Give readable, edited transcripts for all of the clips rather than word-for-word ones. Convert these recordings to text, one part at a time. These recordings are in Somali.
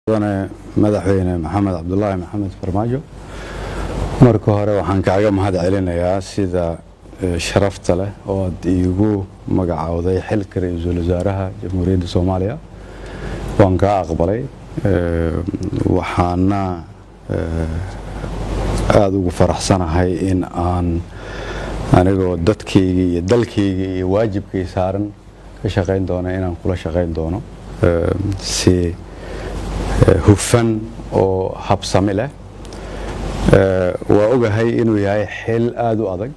Mudane Madaxweyne Maxamed Cabdulaahi Maxamed Farmaajo, marka hore waxaan kaaga mahad celinayaa sida sharafta leh oo aad iigu magacaawday xilka ra-iisul wasaaraha Jamhuuriyadda Soomaaliya. Waan kaa aqbalay, waxaana aada ugu faraxsanahay in aan anigoo dadkayga iyo dalkayga iyo waajibkay saaran ka shaqayn doono, inaan kula shaqayn doono si hufan oo habsami leh. Waa ogahay inuu yahay xil aada u adag,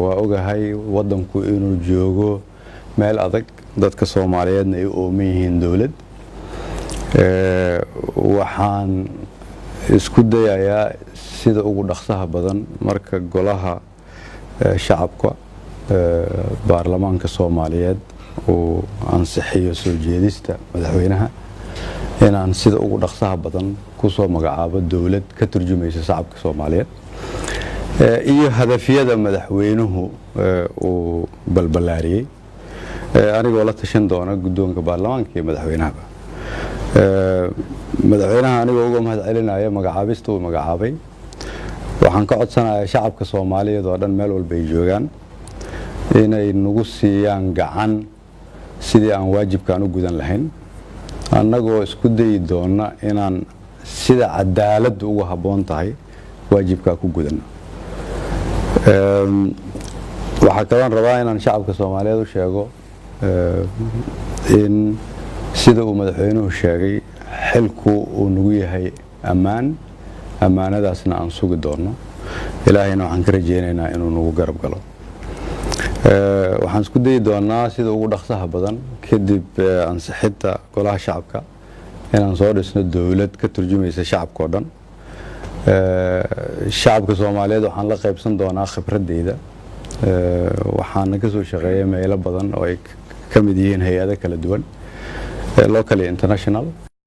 waa ogahay waddanku inuu joogo meel adag, dadka Soomaaliyeedna ay u ooman yihiin dowlad. Waxaan isku dayayaa sida ugu dhaqsaha badan marka golaha shacabka baarlamaanka Soomaaliyeed uu ansixiyo soo jeedista madaxweynaha inaan sida ugu dhaqsaha badan kusoo magacaabo dowlad ka turjumaysa shacabka Soomaaliyeed iyo hadafyada madaxweynuhu uu balballaariyey, anigoo la tashan doona guddoonka baarlamaanka iyo madaxweynahaba. Madaxweynaha anigoo uga mahad celinaya magacaabista uu magacaabay, waxaan ka codsanayaa shacabka Soomaaliyeed oo dhan meel walba ay joogaan inay nagu siiyaan gacan sidii aan waajibkaan u gudan lahayn, annagoo isku dayi doona inaan sida cadaaladdu ugu habboon tahay waajibkaa ku gudanno. Waxaa kaloon rabaa inaan shacabka Soomaaliyeed u sheego in sida uu madaxweynuhu sheegay xilku uu nagu yahay ammaan, ammaanadaasna aan sugi doonno, Ilaahayna waxaan ka rajeynaynaa inuu nagu garab galo. Waxaan isku dayi doonaa sida ugu dhaqsaha badan kadib ansixinta golaha shacabka inaan soo dhisno dowlad ka turjumaysa shacabka oo dhan. Shacabka Soomaaliyeed waxaan la qaybsan doonaa khibradeyda, waxaana ka soo shaqeeyay meelo badan oo ay ka mid yihiin hay-ado kala duwan, local iyo international.